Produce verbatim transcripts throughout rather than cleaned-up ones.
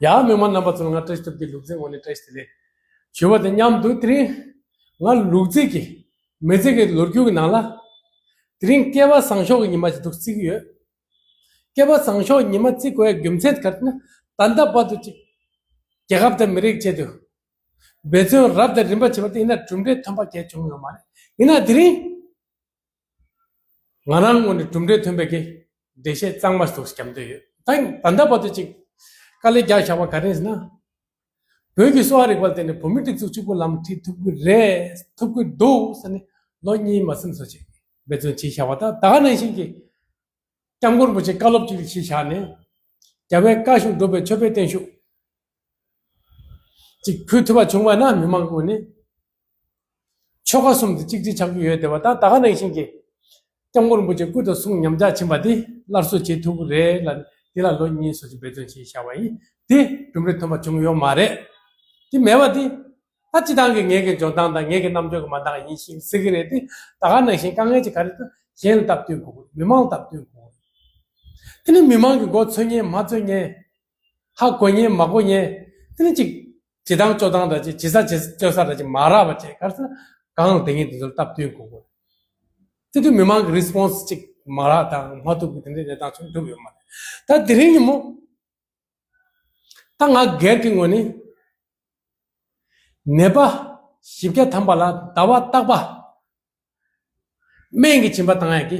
ཡ། མི་མང་རྣམ་པ་ཚོ་ལ་ང་བཀྲ་ཤིས་སྟོབས་རྒྱལ་ལུག་རྫིའི་ངོས་ནས་བཀྲ་ཤིས་བདེ་ལེགས་ཞུ་བ་དང་མཉམ་དུ། དེ་རིང་ང་ལུག་རྫི་གི་མི་ཚེ་གི་ལོ་རྒྱུས་ཀྱི་ནང་ལ། དེ་རིང་སྐལ་བ་བཟང་ཕྱོགས་ཀྱི་ཉི་མ་ཞིག་འདུག་བརྩི་གི་ཡོད། སྐལ་བ་བཟང་ཕྱོགས་ཉི་མ་བརྩི་དགོས་ཡ་རྒྱུ་མཚན་ག་རེ་ན། ད་ལྟ་བར་དུ་ཅིག་རྒྱལ་ཁབ་དང་མི་རིགས་ཆེད་དུ་འབད་བརྩོན་རབ་དང་རིམ་པ་བྱས་པ་དེ་ཡིན་ན་གྲུབ་འབྲས་ཐོན་པ་གལ་བྱུང་ཡོད་མ་རེད། ཡིན་ན་དེ་རིང་ང་རང་ངོས་ནས་གྲུབ་འབྲས་ཐོན་པའི་གི་འགྲེལ་བཤད་གཙང་མ་ཞིག་བརྒྱབ་འདོད་ཡོད། ད་ད་ལྟ་བར་དུ་ཅིག་དཀའ་ལས་རྒྱག་བཞག་པ་ག་རེ་ཟེར་ན། བོད་ཀྱི་གསོ་བ་རིག་པ་ལ་བརྟེན་ནས་བོད་མིའི་སྒྲིག་འཛུགས་གཅིག་པུ་ལམ་ཁྲིད་ཐུབ་ཀྱི་རེད། ཐུབ་ཀྱི་འདུག་ཟེར་ནས་ལོ་གཉིས་མ་ཟིན་ཙམ་ཅིག་འབད་བརྩོན་བྱས་བཞག་པ་དང་། ད་ག་ནང་བཞིན་གྱི་སྐྱབས་མགོན་རིན་པོ་ཆེ་བཀའ་སློབ་ཅིག་ཞིག་བཞག་ནས། རྒྱལ་བའི་བཀའ་བཞིན་སྒྲུབ་པའི་མཆོད་པའི་བརྟན་བཞུགས་ཅིག་ཕུལ་ཐུབ་པ་བྱུང་བ་ན། མི་མང་ངོས་ནས་ཆོལ་ཁ་གསུམ་དེ་གཅིག་སྒྲིལ་ཆགས་ཀྱི་ཡོད་བསྡད་པ་དང་། ད་ག་ནང་བཞིན་གྱི་སྐྱབས་མགོན་རིན་པོ་ཆེ་སྐུ་དང་གསུང་ཉམས་ཆག་ཕྱིན་པ་དེ་སླར་གསོ་བྱེད་ཐུབ་ཀྱི་རེད་ལ། དེ་ལ་ལོ་གཉིས་ཙམ་ཅིག་འབད་བརྩོན་བྱས་བཞག་པ་ཡིན། དེ་གྲུབ་འབྲས་ཐོན་པ་བྱུང་ཡོད་མ་རེད། དེ་མེད་པ་དེ། ད་སྤྱི་བཏང་གི་ངེད་ཀྱི་འཇོན་ཐང་དང་ངེད་ཀྱི་རྣམ་དཔྱོད་ཀྱི་མ་འདང་ཡིན་ཞིག་ཟེར་གྱི་རེད་དེ། ད་ག་ནང་བཞིན་དཀའ་ངལ་ཅིག་ག་རེ་འདུག་གཞན་ལ་སྟབས་བསྟུན་དགོས་དགོས། མི་མང་ལ་སྟབས་བསྟུན་དགོས་དགོས། དེ་ནི་མི་མང་གི་མགོ་འཚོས་མཁན་མ་འཚོས་མཁན། ཧ་གོ་མཁན་མ་གོ་མཁན། དེ་ནི་ཅིག་བྱེད་སྟངས་སྤྱོད་སྟངས་འདྲ་ཅིག་བྱེད་ས་བྱེད་སྤྱོད་ས་འདྲ་ཅིག་མ་རག་པ་བྱས། ག་རེ་ཟེར་ན། གང་ལ་དེ་ངས་དེ་ཚོར་སྟབས་བསྟུན་དགོས་དགོས། དེ་དུས་མི་མང་གི་རེ་སི་པོན་སི་ཅིག་མ་རག་དང་མ་ཐུབ་ཀྱི་དེ་འདྲའི་གནས་སྟངས་ཚོ་འགྲུབ་ཡོད་མ་རེད། ད་དེ་རིང་ཉིན་མོ། ད་ང་སྒེར་གྱི་ངོས་ནས་ནད་པ་བཞི་བརྒྱ་ཐམ་པ་ལ་ཟླ་བ་རྟག་པར་སྨན་གྱི་སྦྱིན་པ་བཏང་ཡག་གི་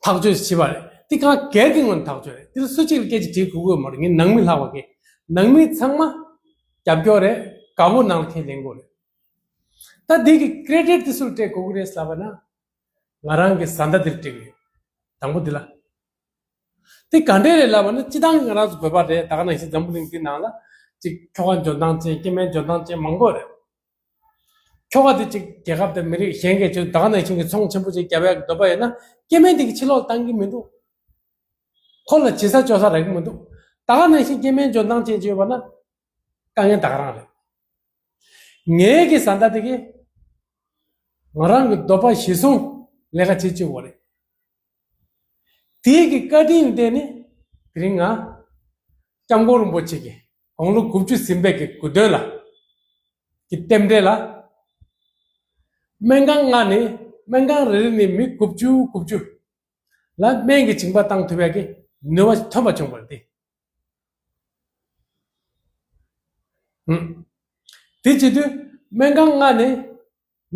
ཐག་གཅོད་བྱས་པ་རེད། འདི་ང་སྒེར་གྱི་ངོས་ནས་ཐག་གཅོད་རེད། འདིར་སུ་གཅིག་ལ་སྐད་ཆ་དྲིས་དགོས་ཀྱི་ཡོད་མ་རེད། ངས་ནང་མི་ལྷག་པ་གི། ནང་མི་ཚང་མ་རྒྱབ་སྐྱོར་རེད། དགའ་པོ་ནང་ལ་ཁས་ལེན་དགོས་རེད། ད་འདི་གི་ཀི་རེ་ཌི་ཊི་འདི་སུ་ལ་སྤྲད་དགོས་ཀྱི་རེད་ལབ་པ་ན། ང་རང་གི་བཟའ་ཟླ་འདིར་སྤྲད་ཀྱི་ཡོད། དང་པོ་འདི་ལ། དེ་ག་འདྲས་རེད་ལབ་པ་ན། སྤྱི་བཏང་གི་ང་རང་ཚོ་བོད་པ་རེད། ད་ག་ནང་བཞིན་འཛམ་བུ་གླིང་འདི་ནང་ལ་ཅིག་ཁྱོ་ག་འཇོན་ཐང་ཅན། སྐྱེ་དམན་འཇོན་ཐང་ཅན་མང་པོ་རེད། ཁྱོ་ག་དེ་ཅིག་རྒྱལ་ཁབ་དང་མི་རིགས་གཞན་གྱི་ཆེད་དུ་ད་ག་ནང་བཞིན་གྱི་ཚོང་ཆེན་པོ་ཅིག་བརྒྱབ་ཡག་གི་འདོད་པ་ཡོད་ན། སྐྱེ་དམན་དེ་གི་ཕྱི་ལོགས་བཏང་གི་མི་འདུག་ཁོ་ལ་བྱེད་ས་སྤྱོད་ས་རག་གི་མི་འདུག་ད་ག་ནང་བཞིན་སྐྱེ་དམན་འཇོན་ཐང་ཅན་ཅིག་ཡོད་པ་ན་དཀའ་ངལ་ད་ག་རང་རེད། ངེད་ཀྱི་བཟའ་ཟླ་དེ་གིས་ང་རང་གི་འདོད་པ་གཞིར་བཟུང་ལས་ཀ་བྱེད་བཅུག་པ་རེད། དེའི་གི་བཀའ་དྲིན་ལ་བརྟེན་ནས་དེ་རིང་ང་སྐྱབས་མགོན་རིན་པོ་ཆེ་གི་དགུང་ལོ་དགུ་བཅུ་ཟིན་པའི་གི་དགུང་སྟོན་ལ་གི་རྟེན་འབྲེལ་ལ། སྨན་ཁང་ལྔ་ནས་སྨན་ཁང་རེ་རེ་ནས་མི་དགུ་བཅུ་དགུ་བཅུ་ལ་སྨན་གྱི་སྦྱིན་པ་བཏང་ཐུབ་ཡག་གི་ནུས་པ་ཐོན་པ་བྱུང་བ་རེད། དེ་བྱེད་དུས་སྨན་ཁང་ལྔ་ནས་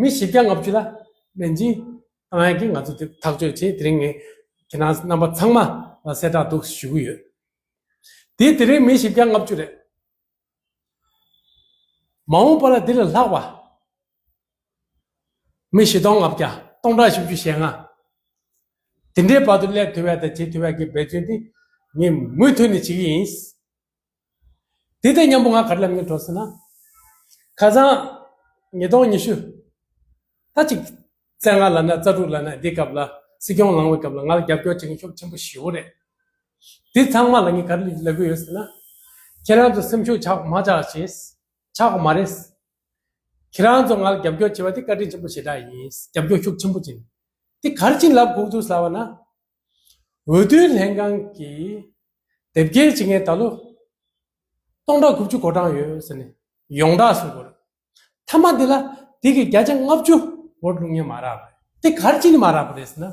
མི་བཞི་བརྒྱ་ལྔ་བཅུ་ལ་སྨན་སྦྱིན་བཏང་ཡག་གི་ང་ཚོ་དེ་ཐག་གཅོད་བྱས། དེ་རིང་ངས་ཁྱེད་རང་རྣམ་པ་ཚང་མ་ལ་གསལ་བསྒྲགས་འདུག་ཞུ་གི་ཡོད། དེ་དེ་རིང་མི་བཞི་བརྒྱ་ལྔ་བཅུ་རེད། མ་འོངས་པ་ལ་འདི་ལས་ལྷག་པ་མི་བཞི་སྟོང་ལྔ་བརྒྱ། སྟོང་ཕྲག་བཞི་བཅུ་ཞེ་ལྔ། དེ་འདྲའི་བར་དུ་སླེབས་ཐུབ་ཡག་དང་བྱེད་ཐུབ་ཡག་གི་འབད་བརྩོན་དེ་ངས་མུ་མཐུད་ནས་བྱེད་ཀྱི་ཡིན། དེ་དང་མཉམ་པོ་ང་ག་རེ་ལབ་སྙིང་བྲོ་ཟེར་ན། ཁ་སང་ཉིས་སྟོང་ཉི་ཤུ་ད་ཅིག་བཙན་ལྔ་ལབ་ན་རྩ་དྲུག་ལབ་ན། འདི་སྐབས་ལ་སྲིད་སྐྱོང་ལངས་པའི་སྐབས་ལ་ང་ལ་རྒྱབ་སྐྱོར་བྱེད་མཁན་ཤུགས་ཆེན་པོ་ཞེ་པོ་རེད། དེ་ཚང་མ་ལ་ངས་ག་རེ་ལབ་ཀྱི་ཡོད་ཟེར་ན། ཁྱེད་རང་ཚོ་སེམས་ཤུགས་ཆག་མ་ཆག་བྱས། ཆག་མ་རེད། ཁྱེད་རང་ཚོ་ང་ལ་རྒྱབ་སྐྱོར་བྱས་པ་དེ་བཀའ་དྲིན་ཆེན་པོ་ཞེ་དྲག་ཡིན། རྒྱབ་སྐྱོར་ཤུགས་ཆེན་པོ་བྱས། དེ་ག་རེ་བྱས་ནས་ལབ་དགོས་འདུག་ལབ་པ་ན། འོས་བསྡུའི་ལྷན་ཁང་གིས་དེབ་སྐྱེལ་བྱེད་མཁན་ད་ལོ་སྟོང་ཕྲག་དགུ་བཅུ་གོ་གྲངས་ཡོད་ཟེར་ནས་ཡོངས་གྲགས་སུ་གོ་རེད། མཐའ་མ་འདི་ལ་དེ་གི་བརྒྱ་ཆ་ལྔ་བཅུ་འོས་བླུག་མཁན་མ་རག་པ་རེད། དེ་ག་རེ་བྱས་ནས་མ་རག་པ་རེད་ཟེར་ན།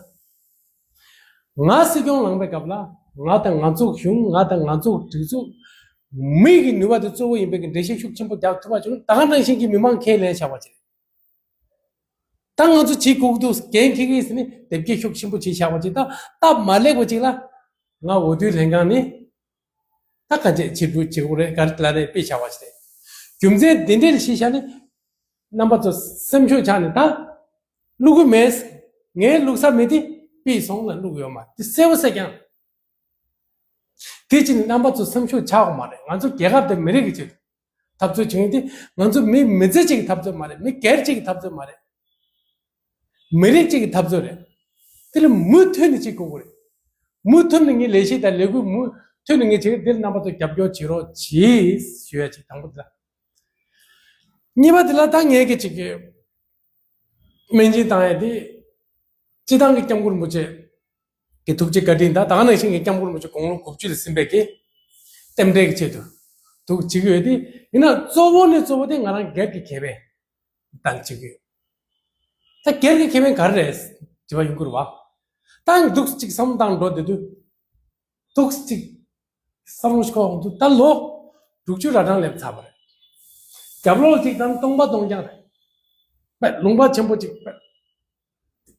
ང་སྲིད་སྐྱོང་ལངས་པའི་སྐབས་ལ་ང་དང་ང་ཚོ་གཞུང་། ང་དང་ང་ཚོ་སྒྲིག་འཛུགས། མི་གི་ནུས་པ་དེ་གཙོ་བོ་ཡིན་པའི་གི་འགྲེལ་བཤད་ཤུགས་ཆེན་པོ་རྒྱག་ཐུབ་པ་བྱུང་། ད་ག་ནང་བཞིན་གྱི་མི་མང་ཁས་ལེན་བྱ་བ་བྱེད། ད་ང་ཚོ་བྱེད་དགོས་ཀྱི་འདུག་འགན་འཁྱེར་གྱི་ཟེར་ནས་དེབ་སྐྱེལ་ཤུགས་ཆེན་པོ་བྱས་བཞག་པ་ཅིག་ད་སྟབས་མ་ལེགས་པ་ཅིག་ལ། ང་འོས་བསྡུའི་ལྷན་ཁང་ནས་ད་ག་འདྲས་བྱེད་དགོས་བྱེད་དགོས་རེད། ག་རེ་ལབ་རེད། དཔེ་བཞག་པ་ཞིག་རེད། རྒྱུ་མཚན་འདི་འདྲས་ལ་གཞི་བཞག་ནས་རྣམ་པ་ཚོ་སེམས་ཤུགས་ཆག་ནས་ད་བླུག་གི་མེད། ངས་བླུག་ས་མེད་དེ་དཔེ་སོང་ལ་བླུག་ཡོད་མ་རེད། དེ་གསལ་པོ་གསལ་རྐྱང་། དེ་ཕྱིན་རྣམ་པ་ཚོ་སེམས་ཤུགས་ཆག་དགོས་མ་རེད། ང་ཚོ་རྒྱལ་ཁབ་དང་མི་རིགས་ཀྱི་ཆེད་དུ་འཐབ་རྩོད་བྱེད་མཁན་དེ་ང་ཚོ་མི་མི་ཚེ་གཅིག་གི་འཐབ་རྩོད་མ་རེད། མི་སྒེར་གཅིག་གི་འཐབ་རྩོད་མ་རེད། མི་རིགས་གཅིག་གི་འཐབ་རྩོད་རེད། དེ་ལ་མུ་མཐུད་ནས་བྱེད་དགོས་ཀྱི་རེད། མུ་མཐུད་ནས་ངའི་ལས་གཞི་དང་ལས་འགུལ་མུ་མཐུད་ནས་ངས་བྱེད་ཀྱི། འདིར་རྣམ་པ་ཚོ་རྒྱབ་སྐྱོར་བྱེད་རོགས་གྱིས་ཞུ་ཡ་གཅིག་དང་པོ་དེ་ལ། གཉིས་པ་དེ་ལ་ད་ངས་ཀྱི་གཅིག་གི་སྨན་སྦྱིན་བཏང་ཡ་དེ་སྤྱི་བཏང་གི་སྐྱབས་མགོན་རིན་པོ་ཆེ་གི་ཐུགས་རྗེ་བཀའ་དྲིན་དང་། ད་ག་ནང་བཞིན་གྱི་སྐྱབས་མགོན་རིན་པོ་ཆེ་དགུང་ལོ་དགུ་བཅུ་ལ་ཟིན་པའི་གི་ རྟེན་འབྲེལ་གྱི་ཆེད་དུ་འདུག་བྱེད་ཀྱི་ཡོད་དེ། ཡིན་ན་གཙོ་བོ་ནས་གཙོ་བོ་དེ་ང་རང་སྒེར་གྱི་ཁེ་ཕན་དང་བྱེད་ཀྱི་ཡོད། ད་སྒེར་གྱི་ཁེ་ཕན་ག་རེ་རེད་དྲི་བ་ཡོང་གི་རེད་བ། ད་འདུག་ཅིག་བསམ་བློ་བཏང་འགྲོ་བསྡད་དུས། འདུག་ཅིག་བསམ་བློ་ཞིག་འཁོར་འོང་དུས། ད་ལོ་དྲུག་ཅུ་ར་གྲངས་སླེབས་ཚར་བ་རེད། རྒྱབ་ལོགས་ཅིག་ད་སྟོང་པ་སྟོང་རྐྱང་རེད། པད་ལུང་པ་ཆེན་པོ་ཅིག་པད།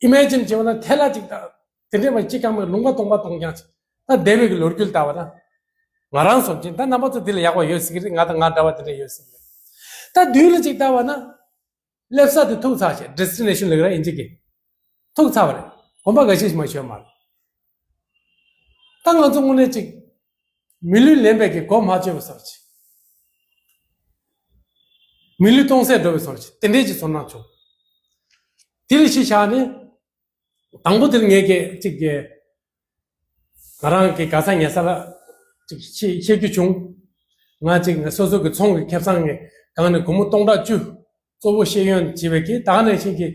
ཨི་མེ་ཇིན་བྱས་པ་ན་ཐལ་བ་ཅིག་དང་དེ་འདྲས་པ་ཅིག་གང་མེད། ལུང་པ་སྟོང་པ་སྟོང་རྐྱང་ཅིག་ད་འདས་པའི་གི་ལོ་རྒྱུས་ལྟ་བ་ན། ང་རང་སོགས་ཅིག་ད་རྣམ་པ་ཚོ་འདི་ལ་ཡག་པ་ཡོད་སྲིད་ཀྱི་རེད། ང་དང་ང་འདྲ་བ་དེ་འདྲས་ཡོད་སྲིད་ཀྱི་རེད། ད་མདུན་ལ་ཅིག་ལྟ་བ་ན། སླེབས་ས་དེ་ཐུག་ཚར་བྱས། ཌེ་སི་ཊི་ནེ་ཤན་ལབ་ཀྱི་རེད་ཨིན་ཇི་གི། ཐུག་ཚར་བ་རེད། གོམ་པ་འགའ་ཤས་ཤིག་མ་ཤོར་མ་རེད། ད་ང་ཚོ་དངོས་གནས་ཅིག་མི་ལུས་ལེན་པའི་གི་གོ་མ་ཆོད་པ་བཟོ་ཅིག་མི་ལུས་སྟོང་ཟད་འགྲོ་བའི་བཟོ་ཅིག་དེ་འདྲས་ཅིག་ཚོར་སྣང་བྱུང་། དེ་ལ་གཞི་བཞག་ནས། དང་པོ་དེ་ལ་ངས་ཀྱི་ཅིག་གི་ང་རང་གི་ག་ས་ངས་ས་ལ་ཅིག་ཤེས་ཤེས་རྒྱུ་བྱུང་། ང་ཅིག་ང་སོ་སོ་གི་ཚོང་གི་ཁེ་བཟང་གི་སྒང་ནས་སྒོར་མོ་སྟོང་ཕྲག་བཅུ་གཙོ་བོ་ཤེས་ཡོན་བྱེད་པའི་གི། ད་ག་ནང་བཞིན་གྱི་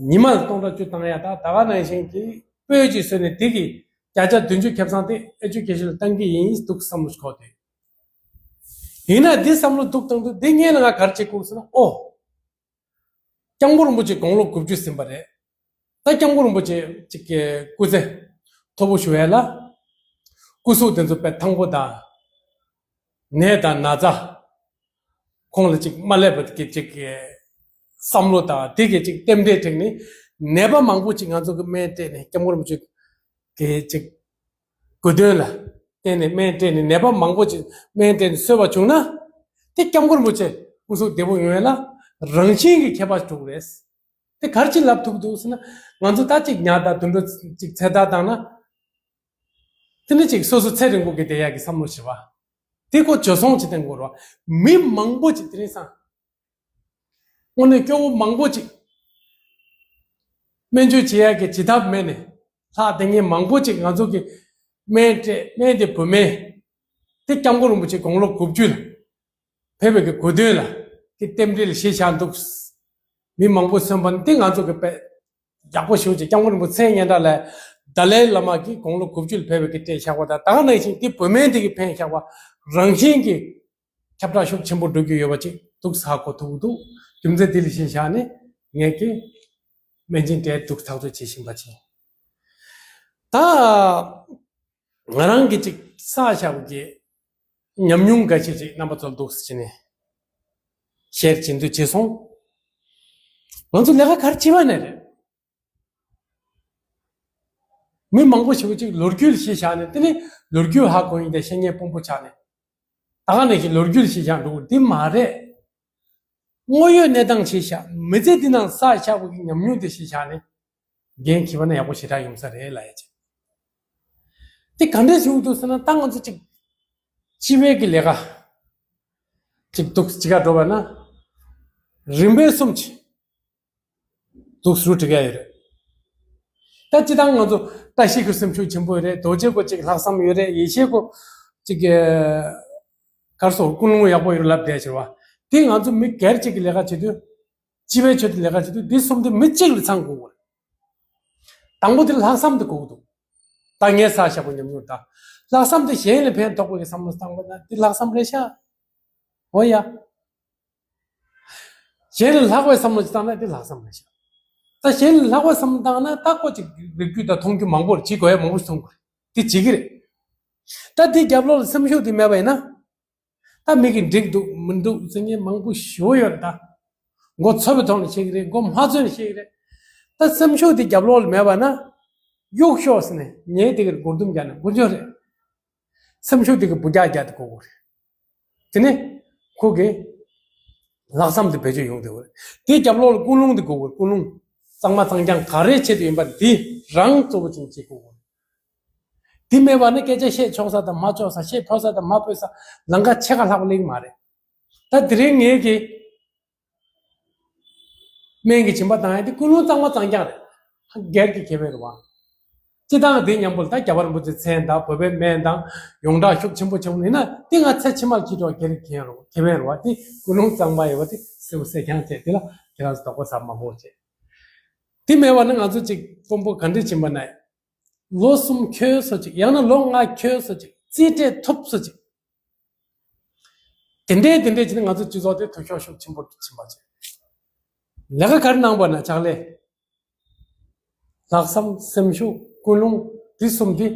ཉི་མ་ལ་སྟོང་ཕྲག་བཅུ་བཏང་ཡ། ད་ད་ག་ནང་བཞིན་གྱི་སྤོས་ཅིག་བཟོས་ནས་དེ་གི་བརྒྱ་ཆ་བདུན་ཅུ་ཁེ་བཟང་དེ་ཨེ་ཇུ་ཀེ་ཤན་ལ་བཏང་གི་ཡིན་འདུག་བསམ་བློ་ཞིག་འཁོར་དུས། ཡིན་ན་འདི་བསམ་བློ་འདུག་བཏང་དུས། འདི་སྔོན་ལ་ང་ག་རེ་བྱེད་དགོས་ཟེར་ན། ཨོ། སྐྱབས་མགོན་རིན་པོ་ཆེ་དགུང་ལོ་དགུ་བཅུ་ཟིན་པ་རེད། ད་སྐྱབས་མགོན་རིན་པོ་ཆེ་ཅིག་གི་སྐུ་ཚེ་མཐོ་པོ་ཞུ་ཡས་ལ། སྐུ་གཟུགས་དེ་ཚོ་དཔེ་ཐང་པོ་དང་། ནད་དང་ན་ཚ་ཁོང་ལ་ཅིག་མ་སླེབས་པ་གི་ཅིག་གི་བསམ་བློ་དང་། དེ་གི་ཅིག་རྟེན་འབྲེལ་དྲངས་ནས་ནད་པ་མང་པོ་ཅིག་ང་ཚོ་གི་སྨན་སྤྲད་ནས། སྐྱབས་མགོན་རིན་པོ་ཆེ་གི་ཅིག་དགོས་འདུན་ལ་བརྟེན་ནས་སྨན་སྤྲད་ནས། ནད་པ་མང་པོ་ཅིག་སྨན་སྤྲད་ནས་གསོས་པ་བྱུང་ན། དེ་སྐྱབས་མགོན་རིན་པོ་ཆེ་སྐུ་གཟུགས་བདེ་པོ་ཡོང་ཡས་ལ་རང་བཞིན་གྱི་ཁྱད་པར་འགྲོ་གི་རེད། དེ་ག་རེ་ཅིག་ལབ་ཐུབ་འདུག་ཟེར་ན། ང་ཚོ་ད་ཅིག་ཉལ་ཐ་དུད་འགྲོ་ཅིག་ཚེ་ཐར་བཏང་ན། དེ་ནི་ཅིག་སོ་སོ་ཚེ་རིང་པོ་གི་བསྡད་ཡག་གི་བསམ་བློ་ཞིག་བ། དེ་ཁོ་བྱོལ་སོང་ཅིག་བསྟན་དགོས་རེད་བ། མི་མང་པོ་ཅིག་དེ་རིང་སང་། དངོས་གནས་སྐྱོ་བོ་མང་པོ་ཅིག་སྨན་བཅོས་བྱེད་ཡག་གི་བྱེད་ཐབས་མེད་ནས། ལྷག་བསྡད་མཁན་མང་པོ་ཅིག་ང་ཚོ་གི་སྨན་སྤྲད། སྨན་དེ་བོད་སྨན་དེ་སྐྱབས་མགོན་རིན་པོ་ཆེ་དགུང་ལོ་དགུ་བཅུ་ལ་ཕེབས་པའི་གི་དགོས་འདུན་ལ་གི་རྟེན་འབྲེལ་གཞི་བཞག་འདུག་མི་མང་པོ་གསོན་པ་ནི་དེ་ང་ཚོ་གི་དཔེ་ཡག་པོ་ཞེ་པོ་ཅིག་སྐྱབས་མགོན་རིན་པོ་ཆེ་མཚན་སྙན་གྲགས་ལས་ཏཱ་ལའི་བླ་མ་གི་དགུང་ལོ་དགུ་བཅུ་ལ་ཕེབས་པའི་གི་སྤྲད་བཞག་པ་དང་། ད་ག་ནང་བཞིན་དེ་བོད་སྨན་དེ་གི་ཕན་བཞག་པ་རང་བཞིན་གྱི་ཁྱབ་བསྒྲགས་ཤུགས་ཆེན་པོ་འགྲོ་གི་ཡོད་པ་ཅིག་འདུག་ས་གོ་ཐུབ་འདུག་རྒྱུ་མཚན་དེ་ལ་གཞི་བཞག་ནས་ངས་ཀྱི་སྨན་སྦྱིན་སྤྲད་འདུག་ཐག་གཅོད་བྱེད་བཞིན་པ་ཅིག་ད་ང་རང་གི་ཅིག་བསགས་བཞག་པའི་གི་ཉམས་མྱོང་འགའ་ཤས་ཅིག་རྣམ་པ་ཚོར་འདུག་སེ་བྱས་ནས་ཤེར་བྱེད་འདོད་བྱས་སོང་། ང་ཚོ་ལས་ཀ་ག་རེ་བྱེད་པ་ནས་རེད། མི་མང་པོ་ཞིག་ཅིག་ལོ་རྒྱུས་ལ་གཞི་བཞག་ནས། དེ་ནི་ལོ་རྒྱུས་ཧ་གོ་ཡིན་ཏེ། བཤད་མཁན་དཔོན་པོ་ཆགས་ནས། ད་ག་ནང་བཞིན་ལོ་རྒྱུས་ལ་གཞི་བཞག་འགྲོ་དགོས། འདི་མ་རེད། དངོས་ཡོད་གནས་སྟངས་གཞི་བཞག་མི་ཚེ་འདི་ནང་བསགས་བཞག་པའི་ཉམས་མྱོང་དེ་གཞི་བཞག་ནས་འགན་འཁྱེར་བ་ན་ཡག་པོ་ཞེ་དྲག་ཡོང་ས་རེད་ལབ་ཡ་ཅིག་དེ་ག་འདྲས་བྱུང་འདུག་ཟེར་ན། ད་ང་ཚོ་ཅིག་སྤྱི་པའི་གི་ལས་ཀ་ཅིག་འདུག་ཅིག་ག་འགྲོ་བ་ན། རིམ་པས་གསུམ་ཅིག་འདུག་ཟུར་འགྲིག་ཡ་ཡོད་རེད། ད་སྤྱི་བཏང་ང་ཚོ་བཀྲ་ཤིས་ཀྱི་སེམས་ཤུགས་ཆེན་པོ་ཡོད་རེད། རྡོ་རྗེ་ཁོ་ཅིག་ལྷག་བསམ་ཡོད་རེད། ཡེ་ཤེས་ཁོ་ཅིག་ག་རེ་ཟེར། ཀུན་སློང་ཡག་པོ་ཡོད་རེད་ལབ་བསྡད་ཕྱིར་བ། དེ་ང་ཚོ་མི་སྒེར་གཅིག་གི་ལས་ཀ་བྱེད་དུས། སྤྱི་པའི་ཆེད་དུ་ལས་ཀ་བྱེད་དུས། འདི་གསུམ་དེ་མི་གཅིག་ལ་ཚང་དགོས་ཀྱི་རེད། དང་པོ་དེ་ལྷག་བསམ་དེ་དགོས་ཀྱི་འདུག་ད་ངས་བསགས་བཞག་པའི་ཉམས་མྱོང་དང་། ལྷག་བསམ་དེ་གཞན་ལ་ཕན་ཐོགས་པའི་བསམ་བློ་བཏང་བ་ན་འདི་ལྷག་བསམ་རེད་ཤག་འོ་ཡ། གཞན་ལ་ལྷག་པའི་བསམ་བློ་ཅིག་བཏང་ན་འདི་ལྷག་བསམ་རེད་ཤག་ད་གཞན་ལ་ལྷག་པའི་བསམ་བློ་བཏང་ན་ད་ཁོ་ཅིག་རིག་རྒྱུ་དང་མཐོང་རྒྱུ་མང་པོ་རེད། བྱེད་དགོས་ཡ་མང་པོ་ཞིག་མཐོང་དགོས་རེད། འདི་བྱེད་ཀྱི་རེད། ད་འདི་རྒྱབ་ལོགས་ལ་སེམས་ཤུགས་འདི་མེད་པ་ཡིན་ན། ད་མི་གིས་འགྲིག་འདུག་མི་འདུག་ཟེར་མཁན་མང་པོ་ཞེ་པོ་ཡོད་རེད་ད། མགོ་ཚོས་པའི་ཐོག་ནས་བཤད་ཀྱི་རེད། མགོ་མ་ཚོས་ནས་བཤད་ཀྱི་རེད། ད་སེམས་ཤུགས་དེ་རྒྱབ་ལོགས་ལ་མེད་པ་ན། གཡུག་ཤོག་ཟེར་ནས་ཉལ་དེ་གར་སྒོར་དུམ་རྒྱག་ན་དཀོན་མཆོག་རེད། སེམས་ཤུགས་དེ་གི་འབུད་རྒྱག་རྒྱག་དེ་དགོས་དགོས་རེད། དེ་ནས་ཁོ་གི་ལྷག་བསམ་དེ་བེད་སྤྱོད་ཡོང་དགོས་རེད། དེ་རྒྱབ་ལོགས་ལ་ཀུན་སློང་དེ་དགོས་དགོས་རེད། ཀུན་སློང་གཙང་མ་གཙང་རྐྱང་ག་རེ་བྱེད་དུ་ཡིན་པ་འདི་རང་གཙོ་བོ་ཅན་བྱེད་དགོས་དགོས་རེད། དེ་མེད་པ་ན་སྐད་ཆ་བཤད་ཆོག་ས་དང་མ་ཆོག་ས། བཤད་ཕོད་ས་དང་མ་ཕོད་ས། ལམ་ཁ་ཕྱེད་ཀ་ལྷག་པ་སླེབས་ཀྱི་མ་རེད། ད་དེ་རིང་ངས་ཀྱི་སྨན་གྱི་སྦྱིན་པ་བཏང་ཡ་དེ་ཀུན་སློང་གཙང་མ་གཙང་རྐྱང་རེད། སྒེར་གྱི་ཁེ་ཕན་རེད་བ། སྤྱི་བཏང་དེ་མཉམ་པོ་ལ་ད་རྒྱལ་བ་རིན་པོ་ཆེའི་མཚན་དང་བོད་པའི་སྨན་དང་ཡོངས་གྲགས་ཤུགས་ཆེན་པོ་ཆེན་པོ་ཡིན་ན། དེ་ང་ཚེ་ཕྱི་མ་ལ་འཁྱེར་འགྲོ་བ་སྒེར་གྱི་ཁེ་ཕན་རེད་བ། དེ་ཀུན་སློང་གཙང་མ་ཡོད་པ་དེ་གསལ་པོ་གསལ་རྐྱང་བྱས། དེ་ལ་ཁྱེད་རང་ཚོ་དོགས་པ་ཟ་མ་དགོས་བྱས། དེ་མེད་པ་ན་ང་ཚོ་ཅིག་དཔོན་པོ་ག་འདྲས་ཕྱིན་པ་ན། ལོ་གསུམ་འཁྱོལ་སོ་ཅིག་ཡང་ན་ལོ་ལྔ་འཁྱོལ་སོ་ཅིག་རྩིས་སྤྲད་ཐུབ་སོ་ཅིག་དེ་འདྲའི་དེ་འདྲའི་བྱས་ནས་ང་ཚོ་སྤྱི་ཚོགས་དེ་འཐུས་ཤོར་ཤུགས་ཆེན་པོ་ཕྱིན་པ་བྱས། ལས་ཀ་ག་རེ་གནང་པ་ན་ཕྱག་ལས། ལྷག་བསམ་སེམས་ཤུགས་ཀུན་སློང་འདི་གསུམ་འདི་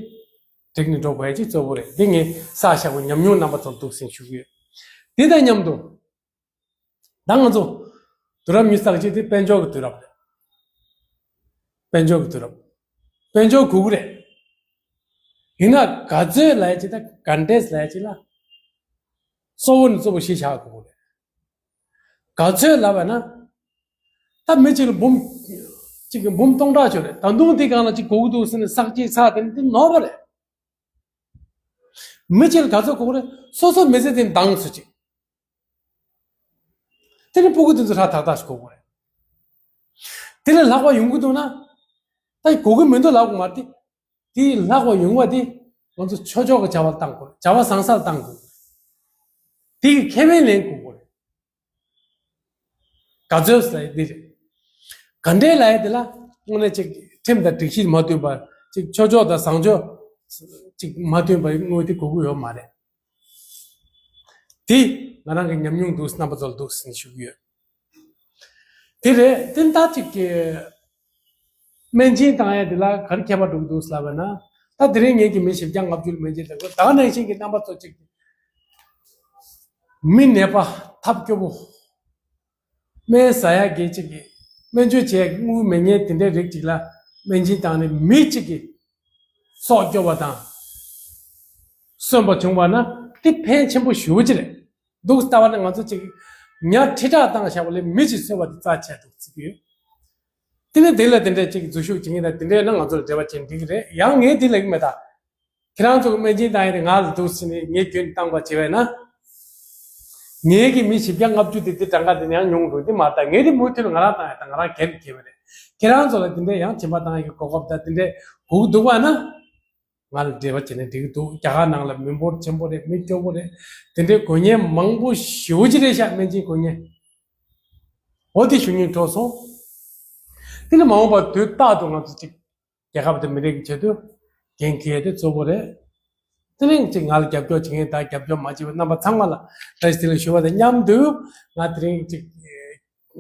འགྲིག་ནས་འགྲོ་དགོས་ཡ་གཅིག་གཙོ་བོ་རེད། འདི་ངས་བསགས་བཞག་པའི་ཉམས་མྱོང་རྣམ་པ་ཚོར་འདུག་སེ་ཞུ་གི་ཡོད། འདི་དང་མཉམ་དུ། ད་ང་ཚོ་དུས་རབས་ཉི་ཤུ་རྩ་གཅིག་དེ་དཔལ་འབྱོར་གྱི་དུས་རབས་རེད། དཔལ་འབྱོར་གྱི་དུས་རབས། དཔལ་འབྱོར་དགོས་ཀྱི་རེད། ཡིན་ན་ག་ཚོད་ལབ་ཡ་ཅིག་དང་ག་འདྲས་ལབ་ཡ་ཅིག་ལ། གཙོ་བོ་ནས་གཙོ་བོ་གཞི་བཞག་དགོས་ཀྱི་རེད། ག་ཚོད་ལབ་པ་ན། ད་མི་གཅིག་ལ་འབུམ། གཅིག་གི་འབུམ་སྟོང་ཕྲག་ཅིག་ཡོད་རེད། ད་དུང་དེ་སྒང་ལ་གཅིག་དགོས་ཀྱི་འདུག་ཟེར་ནས་ས་གཅིག་ཚར་དེ་ནི་དེ་ནོར་བ་རེད། མི་གཅིག་ལ་ག་ཚོད་དགོས་ཀྱི་རེད། སོ་སོ་མི་ཚེ་དེ་འདང་སུ་གཅིག་དེ་ནི་སྤུ་གུ་དེ་ཚོ་ཧྲ་ཐག་ཐག་ཞིག་དགོས་ཀྱི་རེད། དེ་ལས་ལྷག་པ་ཡོང་གི་འདུག་ན། ད་དགོས་ཀྱི་མི་འདུག་ལབ་དགོས་མ་རེད་དེ། དེའི་ལྷག་པ་ཡོང་བ་དེ་ང་ཚོ་ཆོས་ཕྱོགས་ཀྱི་བྱ་བ་བཏང་དགོས། བྱ་བ་བཟང་སར་བཏང་དགོས། དེ་གི་ཁེ་ཕན་ལེན་དགོས་ཀྱི་རེད། ག་ཚོད་ཟེར་ཡ་འདི་རེད། ག་འདྲའི་ལབ་ཡ་དེ་ལ་དངོས་གནས་ཅིག་ཁྲིམས་དང་སྒྲིག་གཞི་མ་མཐུན་པར་ཅིག་ཆོས་ཕྱོགས་དང་བཟང་ཕྱོགས་ཅིག་མ་མཐུན་པར་དངོས་དེ་དགོས་ཀྱི་ཡོད་མ་རེད། དེ་ང་རང་གི་ཉམས་མྱོང་འདུག་རྣམ་པ་ཚོར་འདུག་ཟེར་ནས་ཞུ་གི་ཡོད། དེ་རེད། དེ་ད་ཅིག་གི་སྨན་སྦྱིན་བཏང་ཡ་དེ་ལ་ག་རེ་ཁྱད་པར་འགྲོ་གི་འདུག་ཟེར་ལབ་པ་ན། ད་དེ་རིང་ངེད་ཀྱི་མི་བཞི་བརྒྱ་ལྔ་བཅུ་ལ་སྨན་སྦྱིན་བཏང་གི་ཡོད། ད་ག་ནང་བཞིན་གྱི་རྣམ་པ་ཚོ་ཅིག་མི་ནད་པ་ཐབས་སྐྱོ་པོ། སྨན་ཟ་ཡ་གི་ཅིག་གི་སྨན་བཅོས་བྱེད་ཡ་གི་དངུལ་མེད་མཁན་དེ་འདྲའི་རིགས་ཅིག་ལ་སྨན་སྦྱིན་བཏང་ནས་མི་གཅིག་གི་སྲོག་སྐྱོབ་པ་དང་གསོན་པ་བྱུང་བ་ན་དེ་ཕན་ཆེན་པོ་ཞེ་པོ་ཅིག་རེད། འདུག་ལྟ་བ་ན་ང་ཚོ་ཅིག་ཉ་ཁྲི་ཕྲག་བཏང་བཞག་པ་ལས་མི་གཅིག་གསོན་པ་དེ་རྩ་ཆེ་འདུག་བརྩི་གི་ཡོད། དེ་ནས་དེ་ལ་དེ་འདྲའི་ཅིག་འཛུལ་ཞུགས་བྱེད་མཁན་དང་དེ་འདྲའི་ཡོད་ན་ང་ཚོ་ལ་འབྲེལ་བ་བྱེད་འགྲིག་གི་རེད། ཡང་ངས་དེ་ལབ་ཀྱི་མེད་ད། ཁྱེད་རང་ཚོ་གི་སྨན་སྦྱིན་བཏང་ཡས་དེ་ང་ལ་འདུག་ཟེར་ནས་ངས་རྒྱུན་བཏང་པ་བྱས་པས་ན། ངེད་ཀྱི་མི་བཞི་བརྒྱ་ལྔ་བཅུ་དེ་དེ་གྲངས་ཀ་དེ་ནས་ཡང་ཉུང་འགྲོ་དེ་མ་གཏོགས་ངས་དེ་མུ་མཐུད་ལ་ང་རང་བཏང་ཡས་དང་ང་རང་སྒེར་གྱི་སྐྱེས་པ་རེད། ཁྱེད་རང་ཚོ་ལ་དེ་འདྲའི་ཡང་སྦྱིན་པ་བཏང་ཡས་ཀྱི་གོ་སྐབས་དང་དེ་འདྲའི་དགོས་འདུག་པ་ན། ང་ལ་འབྲེལ་བ་བྱས་ན་འགྲིག་གི་འདུག་རྒྱ་གར་ནང་ལ་མི་འབོར་ཆེན་པོ་རེད། མི་སྐྱོ་པོ་རེད། དེ་འདྲའི་དགོས་མཁན་མང་པོ་ཞེ་པོ་ཅིག་རེད་ཤག་སྨན་སྦྱིན་དགོས་མཁན། འོ་དེ་ཞུ་སྙིང་བྲོ་སོང་། དེ་ནི་མ་འོངས་པར་དུས་རྟག་ཏུ་ང་ཚོ་ཅིག་རྒྱལ་ཁབ་དང་མི་རིགས་ཀྱི་ཆེད་དུ་འགན་འཁྱེར་ཡས་དེ་གཙོ་བོ་རེད། དེ་རིང་ཅིག་ང་ལ་རྒྱབ་སྐྱོར་བྱེད་མཁན་དང་རྒྱབ་སྐྱོར་མ་བྱེད་པའི་རྣམ་པ་ཚང་མ་ལ་བཀྲ་ཤིས་བདེ་ལེགས་ཞུ་བ་དང་མཉམ་དུ། ང་དེ་རིང་ཅིག་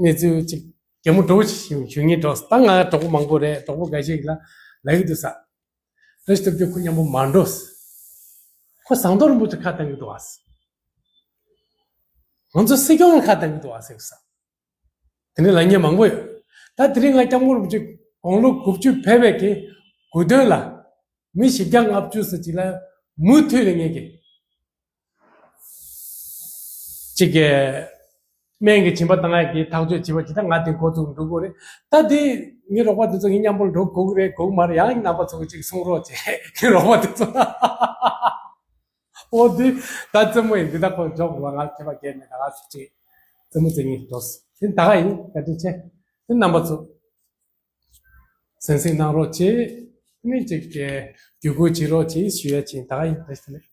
གནས་ཚུལ་ཅིག་གད་མོ་འདྲ་པོ་ཞིག་ཞུ་སྙིང་བྲོ། ད་ང་གྲོགས་པོ་མང་པོ་རེད། གྲོགས་པོ་འགའ་ཞིག་ལ་ལབ་ཀྱི་འདུག་ས། བཀྲ་ཤིས་སྟོབས་རྒྱལ་ཁོ་མཉམ་པོ་མ་འགྲོ། ཁོ་ཟངས་མདོག་རིན་པོ་ཆེ་ཁ་བཏང་གི་འདུག་ཨ། ང་ཚོ་སྲིད་སྐྱོང་ལ་ཁ་བཏང་གི་འདུག་ཨ་ཟེར་ས། དེ་འདྲའི་ལབ་མཁན་མང་པོ་ཡོད། ད་དེ་རིང་ང་སྐྱབས་མགོན་རིན་པོ་ཆེ་དགུང་ལོ་དགུ་བཅུ་ཕེབས་པའི་གི་དགུང་སྟོན་ལ་མི་བཞི་བརྒྱ་ལྔ་བཅུ་ཙམ་ཅིག་ལ་མུ་མཐུད་ནས་ངེད་ཀྱིས་ཅིག་གི་སྨན་གྱི་སྦྱིན་པ་བཏང་ཡ་གི་ཐག་གཅོད་བྱས་པ་ཅིག་ད་ང་དེ་འགོ་བཙུགས་འགྲོ་དགོས་རེད། ད་དེ་ངའི་རོགས་པ་དེ་ཚོ་ངའི་མཉམ་པོ་ལ་འགྲོ་དགོས་ཀྱི་རེད། དགོས་ཀྱི་མ་རེད། ཡང་རྣམ་པ་ཚོ་གི་ཅིག་གསུང་རོགས་བྱེད། ངའི་རོགས་པ་དེ་ཚོ། འོ་དེ་ད་རྩེད་མོ་ཡིན། འདི་ད་ཁོ་འཇོག་དགོས། ང་ཁྱད་པར་གལ་མེད། ད་ང་ཚོ་ཅིག་རྩེད་མོ་རྩེ་སྙིང་འདོད། དེ་ད་ག་ཡིན། བཀའ་དྲིན་ཆེ། དེ་རྣམ་པ་ཚོ་གསན་གཟིགས་གནང་རོགས་བྱེད། ནི་ཅིག་གི་བརྒྱུད་སྐུར་བྱེད་རོགས་བྱེད་ཞུ་ཡ་ཅིག་ད་ག་ཡིན། བཀྲ་ཤིས་བདེ་ལེགས།